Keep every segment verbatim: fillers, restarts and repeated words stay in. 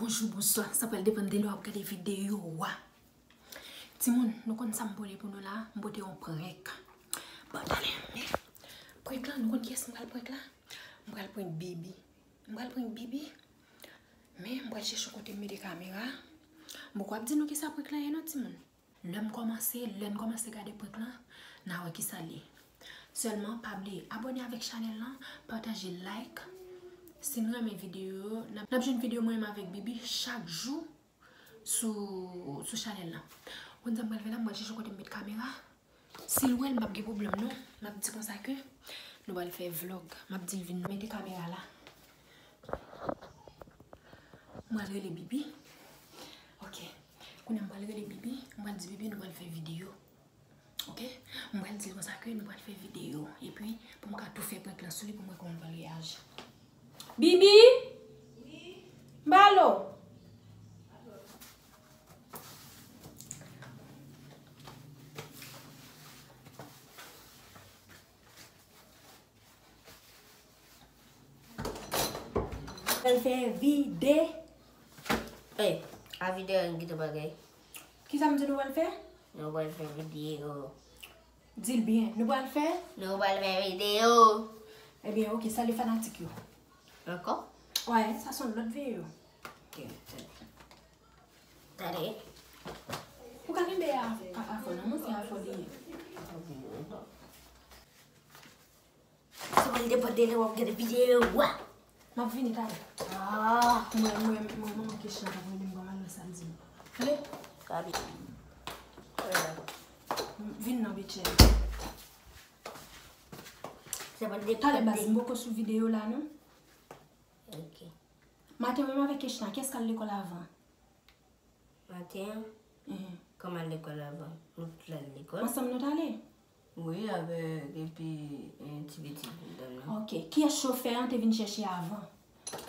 Bonjou, bonswa, sa pral depann de lè w ap gade videyo a. Timoun, nou konn sa m pote pou nou la, m pote yon prank. Bon, talè, men, prank lan, nou konn kiyès m pral prank la? M pral prank Bibi. M pral prank Bibi, men m pral chèche yon kote m mete kamera. M poko ap di nou kisa prank lan ye non, timoun. Lè m kòmanse, lè n kòmanse gade prank lan, n a wè kisa l ye. Sèlman, pa bliye abòne avèk chanèl lan, pataje, like. Si n renmen videyo yo, n ap, n ap jwenn videyo mwen menm avèk Bibi chak jou sou, sou chanèl lan. Ou konn sa m pral fè la, m pral chèche kote m met kamera. Si l wè l, m p ap gen pwoblèm non. M ap di konsa ke nou pral fè vlòg. M ap di l vin mete kamera la. M pral rele Bibi. Ok. Kounye a m pral rele Bibi. M pral di Bibi nou pral fè videyo. Ok? M pral di l konsa ke nou pral fè videyo. Epi, pou m ka tou fè prank lan sou li, pou m wè kòman l pral reyaji. Bibi? M ba l ou. Pral fè vide. Ey, a vide an kite bagay. Kisa m di nou pral fè? Nou pral fè videyo. Di l byen. Nou pral fè? Nou pral fè videyo. Ebyen, ok, salye fanatik yo. Ankò? Wè, sa se yon lòt videyo. Ok, tande. Tande. Ou ka kenbe a, a, afò nan men w, se afò li ye. Se mwen ki te pote lè w ap gade videyo a. M ap vini talè. Ah. Mwen, mwen, mwen, manman Kechna t ap rele m pou m al wè sa l di m. Tande? Sa byen. Vin non, Betchè. Se mwen ki te pote. Talè baz, m poko sou videyo la non. Ok. Maten menm avèk Kechna, kiyès k al lekòl avan? Maten an, mhm, kòm al lekòl avan. Nou tout al lekòl. Ansanm nou t ale? Wi, avèk epi, eh, ti pitit dam nan. Ok. Kiyès chofè an te vin chèche avan?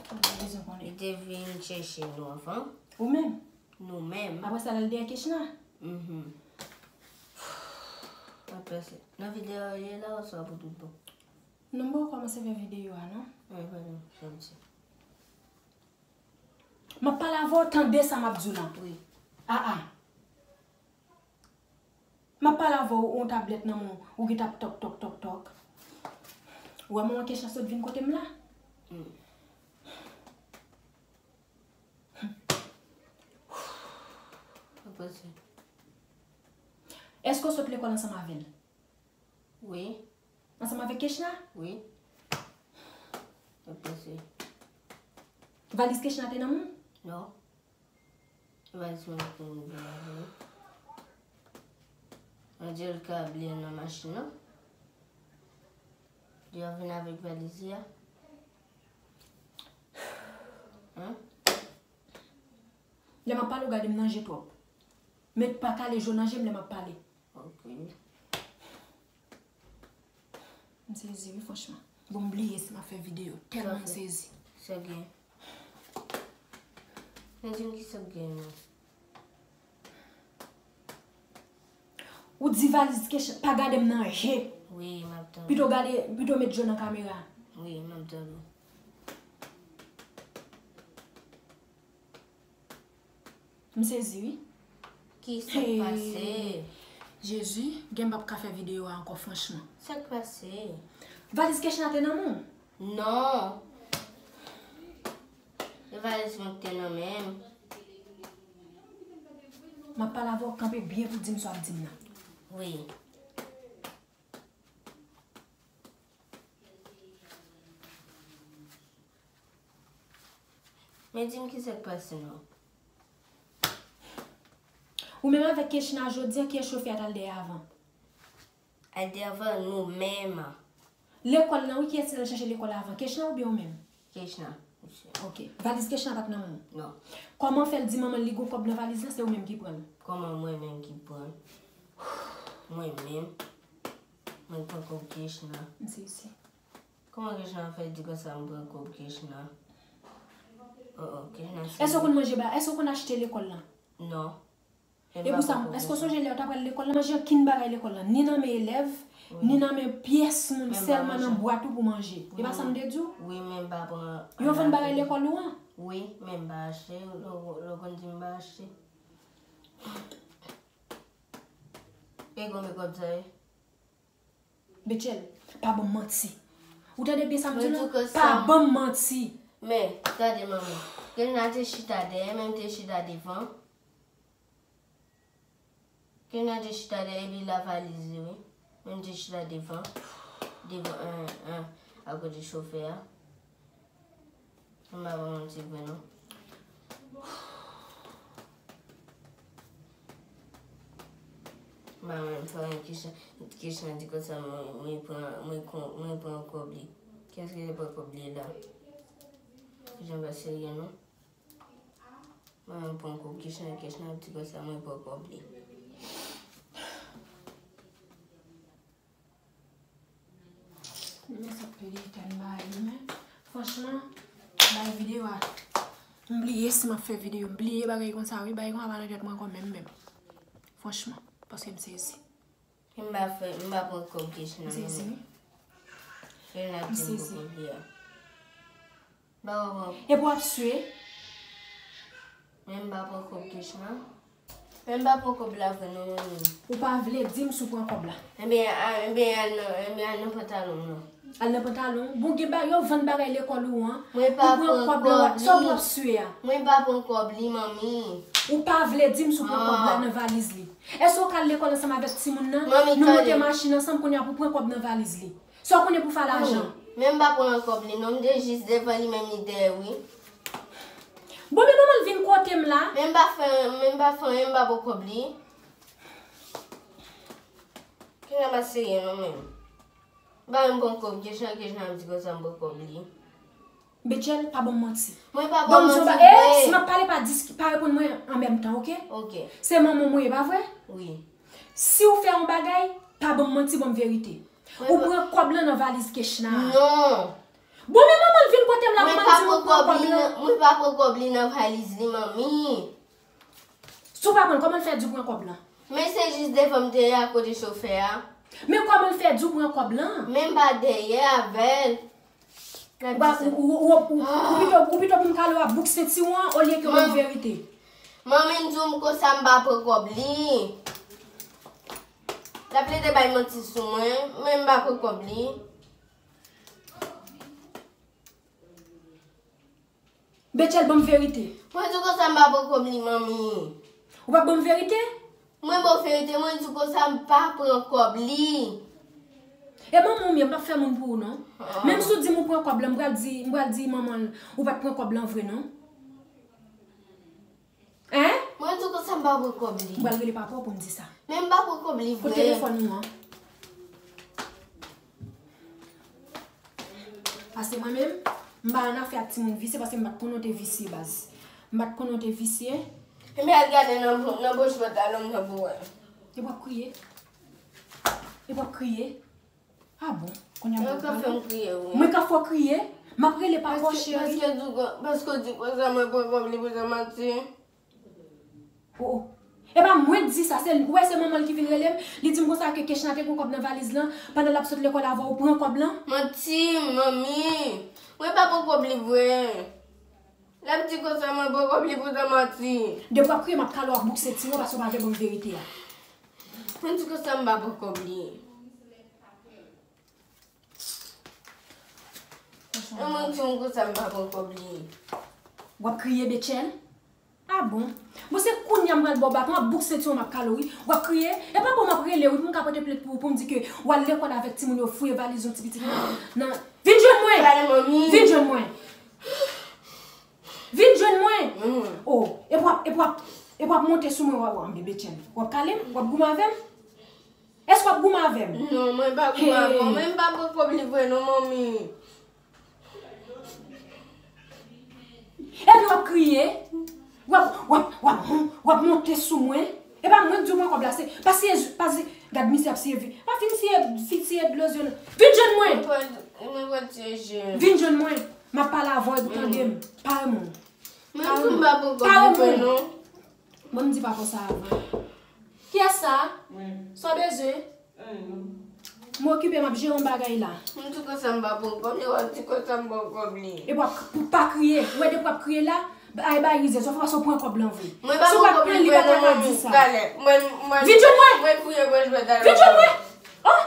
Mwen bezwen konnen. Li te vin chèche nou avan. Ou menm? Nou menm. Apre sa, l al dèyè Kechna? Mhm. Apre sa, nan videyo a ye la, oswa pou tout bon? Non, m poko kòmanse fè videyo a, non. Wi, pardon, janti. M ap pale avè w, tande sa m ap di w lan. Wi. Ah, ah. M ap pale avè w, yon tablèt nan men w, ou gen t ap tòk, tòk, tòk, tòk. Ou wè manman Kechna sot vin kote m la? Hmm. Apre sa. Èske w sot lekòl ansanm avè l? Wi. Ansanm avèk Kechna? Wi. Apre sa. Valiz Kechna te nan men w? Non. Valiz mwen te nan men l. Anjèlika bliye l nan machin nan. Li ap vin avèk valiz li a. Hein? Lè m ap pale, w gade m nan je twòp. Met pa kale je w nan je m lè m ap pale. Ok. M sezi wi, franchman. Bon, m bliye si m ap fè videyo. Tèlman m sezi. Sa gen. Men di m kisa k gen non. Ou di valiz Kechna, pa gade m nan je. Wi, m ap tande. Pito gade, pito met je w nan kamera. Wi, m ap tande. M sezi wi. Kisa k pase? Jezi, gen m p ap ka fè videyo a ankò, franchman. Sa k pase? Valiz Kechna te nan men w? Non. E valiz mwen k te nan men m. M ap pale avè w, kanpe byen pou w di m sa w ap di m nan. Wi. Men di m kisa k pase non. Ou menm avèk Kechna jodi a, kiyès chofè a t al dèyè avan? Al dèyè avan nou menm. Lekòl nan wi, kiyès ki t al chèche lekòl avan? Kechna oubyen ou menm? Kechna, mesye. Ok. Valiz Kechna pa t nan men w? Non. Kòman fè l di manman l li gon kòb nan valiz la, se ou menm ki pran l? Kòman mwen menm ki pran l? Mwen menm. Mwen pran kòb Kechna. M sezi. Kòman Kechna fè di konsa m pran kòb Kechna? Oh, oh, Kechna se... Èske w konn manje ba, èske w konn achte lekòl lan? Non. E pou sa, èske w sonje lè w t ap al lekòl la? Manje ankenn bagay lekòl la, ni nan men elèv, ni nan men pyès moun, sèlman nan bwat ou pou manje. E pa sa m te di w? Wi, men m pa pran. Yo vann bagay lekòl ou an? Wi, men m pa achte. Lè w konn di m pa achte. E konbyen kòb sa ye? Betchel, pa ban m manti. Ou tande byen sa m di w la? Pa ban m manti. Men, tande manman. Kechna te chita dèyè, men m te chita devan. Kechna te chita dèyè, epi la valiz li, wi. Men m te chita devan. Devan, en, en, akote chofè a. M pa pran yon ti grenn non. M pa menm fè anyen, Kechna, Kechna di konsa mwen, mwen pran, mwen kon, mwen pran kòb li. Kiyès ki te pran kòb li la? Kechna pa serye non. Mwen menm pran kòb Kechna, Kechna di konsa mwen pran kòb li. Men sa pede tèt m bay li, men franchman, bay videyo a, m bliye si m ap fè videyo, m bliye bagay konsa wi, bagay konsa pa nan tèt mwen ankò menm, menm. Franchman, paske m sezi. M pa fè, m pa pran kòb Kechna non, men. M sezi. Kechna di m pran kòb li a. Ba w pran. Epi w ap swe. Men m pa pran kòb Kechna. Men m pa pran kòb la vre non, manmi. Ou pa vle di m si w pran kòb la. Enben, a, enben, al nan, enben, al nan pantalon m nan. Al nan pantalon? Bon, gen ba, yo vann bagay lekòl ou an. Mwen pa pran kòb li. Sa w t ap swe a? Mwen pa pran kòb li, manmi. Ou pa vle di m si w pran kòb la nan valiz li. Èske w ka al lekòl ansanm avèk timoun nan? Manmi, tande. Nou monte machin ansanm, kounye a pou w pran kòb nan valiz li. Sa w konnen pou fè lajan? Men m pa pran kòb li non, m te jis devan li, men li dèyè wi. Bon, men manman l vin kote m la. Men m pa fè, men m pa fè anyen, m pa pran kòb li. Kechna pa serye non, men. M pa menm pran kòb Kechna, Kechna ap di konsa m pran kòb li. Betchel, pa ban m manti. Mwen pa ban w manti vre. Si m ap pale, pa dis-, pa reponn mwen an menm tan, oke? Oke. Se manman w mwen ye, pa vre? Wi. Si w fè yon bagay, pa ban m manti, ban m verite. Ou pran kòb lan nan valiz Kechna a. Non. Bon, men manman l vin kote m la, kòman l di m ou pran kòb lan? Mwen pa pran kòb li nan valiz li, manmi. Si w pa pran l, kòman l fè di w pran kòb lan? Men se jis devan m te ye akote chofè a. Men kòman l fè di w pran kòb lan? Men m pa dèyè avè l. Ou pa, ou, ou, ou, ou, ou pito, ou pito pou m kale w ap bouk senti w an olye ke w ban m verite. Manmi m di m konsa m pa pran kòb li. L ap plede bay manti sou mwen, men m pa pran kòb li. Betchel, ban m verite. Mwen di konsa m pa pran kòb li, manmi. Ou p ap ban m verite? Mwen ba w verite, mwen di konsa m pa pran kòb li. E manman w m ye, m p ap fè moun pou ou non. Menm si w di m ou pran kòb lan, m pral di, m pral di manman l ou pa t pran kòb lan vre non. Hein? Mwen di konsa m pa pran kòb li. M pral rele papa w pou m di sa. Men m pa pran kòb li vre. Kote telefòn ou an? Paske mwen menm, m pa annafè ak timoun visye paske m pa t konnen w te visye baz. M pa t konnen w te visye. Enben al gade nan, nan pòch pantalon m nan pou w wè. Epi w ap kriye? Epi w ap kriye? Ah bon? Kounye a m pral pale. Mwen ka fè w kriye, wi. Mwen ka fè w kriye? M ap rele papa w, cheri. Paske di, paske w di konsa mwen pran kòb li pou sa manti. Oh, oh. E pa mwen k di sa, se, ou wè se manman l ki vin rele m. Li di m konsa ke Kechna te gen kòb nan valiz lan pandan l ap sot lekòl avè w, ou pran kòb lan. Manti, manmi. Mwen pa pran kòb li vre. L ap di konsa mwen pran kòb li pou sa manti. Depi w ap kriye, m ap kale w ap boukse ti w paske w pa vle ban m verite a. Mwen di konsa m pa pran kòb li. E mwen di w konsa m pa pran kòb li. W ap kriye, Betchel? Ah bon? Bon, se kounye a m pral ba w baton, m ap boukse ti w, m ap kale w, wi. W ap kriye? E pa bon m ap rele w, wi, pou m ka pote plent pou ou, pou m di ke w al lekòl avèk timoun yo, fouye valiz yon ti pitit nan, nan. Vin jwenn mwen! Vin jwenn mwen! Vin jwenn mwen! Oh, epi w ap, epi w ap, epi w ap monte sou mwen, w ap, w ap, Betchel. W ap kale m? W ap goumen avè m? Èske w ap goumen avè m? Non, mwen pa goumen avè w. Men m pa pran kòb li vre non, manmi. Epi w ap kriye. W ap, w ap, w ap, w ap monte sou mwen. E pa mwen k di w pran kòb la, se pa siye, pa siye, gad misye ap siye vi. Pa fin siye, fin siye dlo zye w non. Vin jwenn mwen! Mwen pral, mwen pral siye je. Vin jwenn mwen. M ap pale avè w epi w tande m. Pare mwen. Mwen tou m pa pran kòb li vre non. Ban m di papa w sa avan. Kiyès sa? Mwen. Sa w bezwen? Anyen non. M okipe, m ap jere yon bagay la. M di konsa m pa pran kòb li, w ap di konsa m pran kòb li. Epi w ap, pou pa kriye. Ou wè depi w ap kriye la, ay bay rizèz, w fè pase w pran kòb lan vre. Mwen pa pran kòb li vre non, manmi. Talè. Mwen, mwen, vin jwenn mwen. Mwen fouye mwen jwèt talè. Vin jwenn mwen. Oh!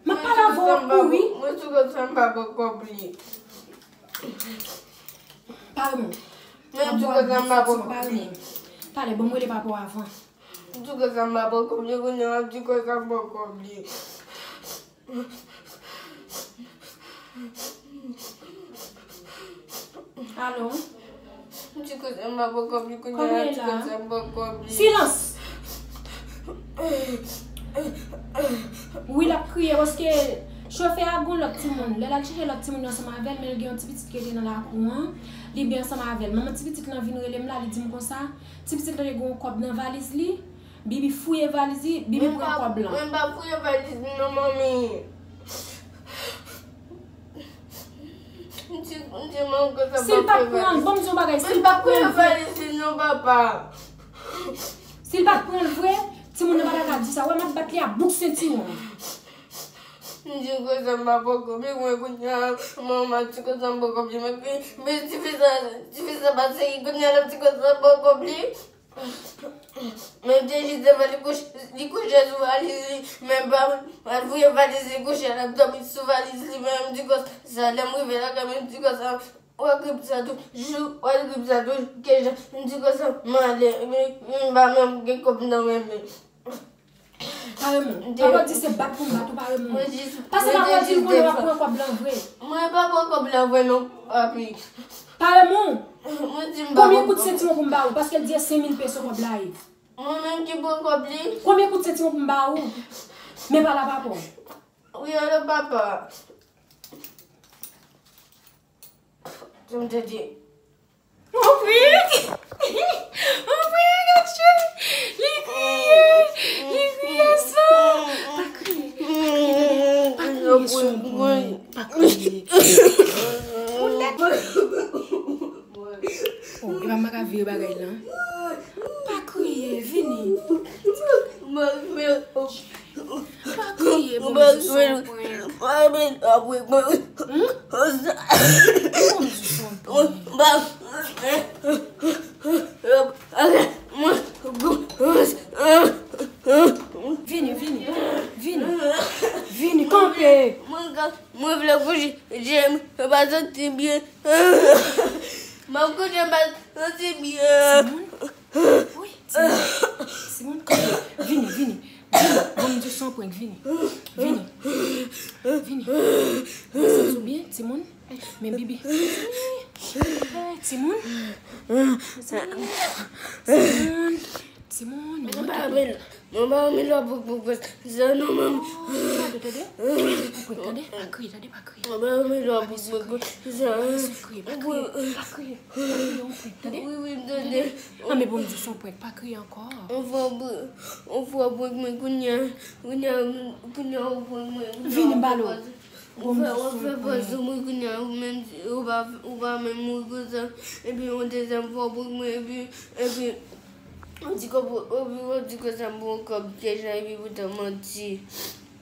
M ap pale avè w, w ap kouri. Mwen di konsa m pa pran kòb li. Pare mwen. Mwen di konsa m pa pran kòb li. Talè, ban m rele papa w avan. M di konsa m pa pran kòb li, kounye a w ap di konsa m pran kòb li. Alo? M di konsa m pa pran kòb li, kounye a w ap di konsa m pran kòb li. Silans! Wi, l ap kriye paske chofè a gen yon lòt timoun. Lè l al chèche lòt timoun yo ansanm avè l, men l gen yon ti pitit ki rete nan lakou an. Li byen ansanm avè l. Manman ti pitit lan vin rele m la, li di m konsa, ti pitit lan te gen yon kòb nan valiz li. Bibi fouye valiz li, Bibi pran kòb lan. Mwen pa fouye valiz li non, manmi. M di, m di manmi konsa m pa fouye valiz. Si l pa t pran l, ban m di yon bagay, si l pa t pran l vre. Mwen pa fouye valiz li non, papa. Si l pa t pran l vre, timoun nan pa ta ka di sa. Wè, m ap bat li a bouk sentiwon. M di konsa m pa pran kòb li, mwen kounye a, manman di konsa m pran kòb li, men, men tifi sa, tifi sa pa seri, kounye a l ap di konsa m pran kòb li. Men m te jis devan li kouche, li kouche sou valiz li, men pa, pa fouye valiz li kouche, l ap dòmi sou valiz li, men m di konsa, lè m rive lakay mwen, m di konsa, w a grip sa tou, jou, w a grip sa tou, ke jan, m di konsa, m ale, men, men m pa menm gen kòb nan men m. Pare mwen. Papa di se bat pou m bat ou, pare mwen. Pase papa di l konnen w ap pran kòb lan vre. Mwen pa pran kòb lan vre non, papi. Pare mwen. Mwen di m pa pran kòb. Konbyen kout sentiwon pou m ba ou? Paske l di e senk mil peso kòb la ye. Mwen menm ki pran kòb li. Konbyen kout sentiwon pou m ba ou? Men pale a papa w. Wi, alo papa. Jan m te di. Ou kriye? Ou kriye, Gachi? Li kriye! Li kriye, sa! Pa kriye, pa kriye, tande. Pa kriye, sonpwen. Pa kriye. Ou nèt. Oh, epa m pa ka vire bagay la. Pa kriye, vini. Pa kriye, Bonjye, se yon prank. Hmm? Bonjye, se yon prank. Vini, vini, vini, kanpe. Mwen vle kouche, je m pa santi byen. M ap kouche, m pa santi byen. Timoun? Wi, timoun. Timoun, kanpe. Vini, vini. Vini. Bon, m di w se yon prank, vini. Vini. Vini. Ou santi w byen, timoun? Men bibi. Hey, timoun. Timoun. Timoun. Mwen pa renmen lwa pou pou pou sa non, manmi. Tande, tande. Ou prank, tande. Pa kriye, tande, pa kriye. Mwen pa renmen lwa pou pou pou sa. Pa kriye, pa kriye, pa kriye. Pa kriye, yon prank, tande. Wi, wi, m tande. Non, men bon, m di w se yon prank, pa kriye ankò. On fwa, on fwa prank mwen kounye a, kounye a, kounye a ou prank mwen. Vini, m pale w. Ou fè, ou fè pòz sou mwen kounye a, ou menm, ou pa, ou pa menm mouri konsa. Epi yon dezyèm fwa, ou pran mwen, epi, epi, ou di kòb, epi ou di konsa m pran kòb Kejan, epi poutan manti.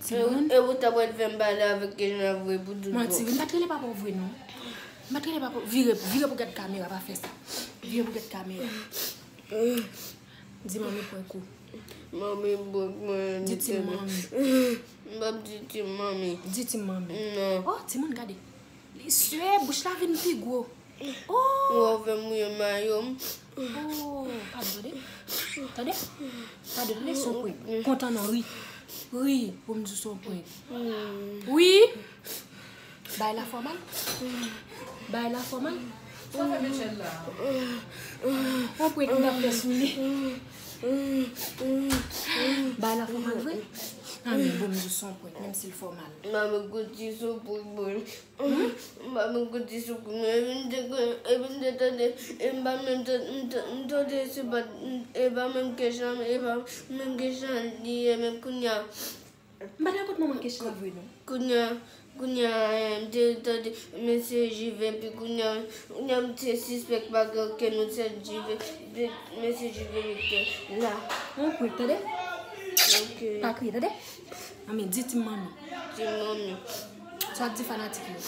Timoun. E, e ou ta pral fè m pale avèk Kejan vre pou tout bon. Manti, m pa t rele papa w vre non. M pa t rele papa w. Vire, vire pou gad kamera, pa fè sa. Vire pou gad kamera. Di manmi prank ou. Manmi prank mwen. Di ti manmi. M p ap di ti manmi. Di ti manmi. Non. Oh, timoun, gade. Li swe, bouch la vin pi gwo. Oh! Ou fè mouye mayo m. Oh, padon, tande. Tande? Padon, tande, se yon prank. Kontan non, ri. Ri, pou m di w se yon prank. Wi. Bay la fòmal. Bay la fòmal. Sa fè Michel la. Yon prank m t ap fè sou li. Bay la fòmal vre. Ah, men bon, m di w se yon prank, menm si l fòmal. Mami, kout ti sou pou mwen. Hmm? Mami, kout ti sou pou mwen. Epi m te, epi m te tande, e m pa menm tan-, m t-, m tande se pa, e pa menm Kejan, e pa menm Kejan li ye, men kounye a. M pa t al kot manman Kejan vre non. Kounye a, kounye a, eh, m te tande mesye Jive, epi kounye a, kounye a m te sispèk pa gen okenn lòt sèl Jive, epi mesye Jive rete la. Yon prank, tande? Ok. Pa kriye, tande? Anben, di Team Manmi. Team Manmi. Sa w ap di fanatik yo?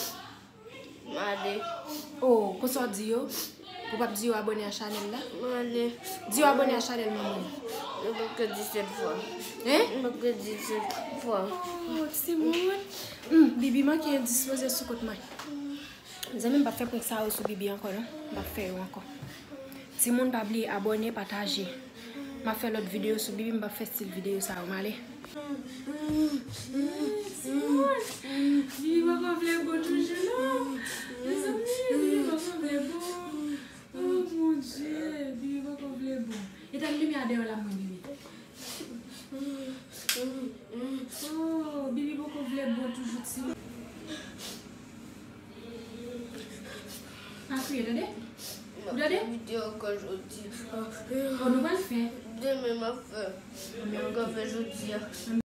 M ale. Oh, konsa w di yo? Ou p ap di yo abòne a chanèl la? M ale. Di yo abòne a chanèl manman. Yo p ap ka di sèt fwa. Hein? Yo p ap ka di sèt fwa. Oh, timoun. Hmm, Bibi manke endispoze sou kont mwen. Mezanmi, m p ap fè prank sa yo sou Bibi ankò, non. M p ap fè yo ankò. Timoun, pa bliye abòne, pataje. M ap fè lòt videyo sou Bibi, m p ap fè stil videyo sa yo, m ale. Timoun, Bibi poko vle bon toujou, non. Mezanmi, Bibi poko vle bon. Oh, mon Dieu, Bibi poko vle bon. Etenn limyè a deyò la, mwen, Bibi. Oh, Bibi poko vle bon toujou, timoun. Pa kriye, tande? Ou tande? Videyo ankò jodi. Oh, nou pral fè. Demen m ap fè. M ap fè jodi a.